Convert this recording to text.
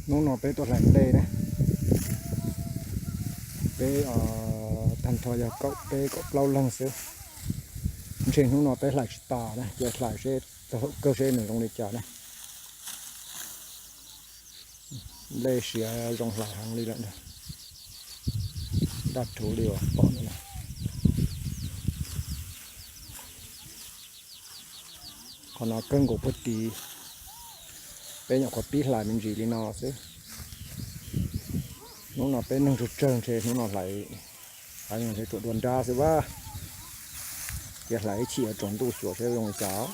Hnub no peb tuaj hlais nplej na, peb tag nrho yog kaum peb kaum plaub leeg xwb. Ntshe hnub no peb hlais tsis tas na, cia hlais seb txog thaum kawg seb nws zoo li cas na. Nplej siav zoo hlais heev li lawm, daj rhuv li uas pom no. Qhov no kawg nkaus puag tid, peb nyuam qhuav pib hlais me ntsis li no xwb. Hnub no peb neeg tsawg tsawg ntshe hnub no hlais, hlais ntshe tsuas dua nrab xwb vaj. Cia hlais ib chim yuav tsaus ntuj xyuas seb zoo li cas.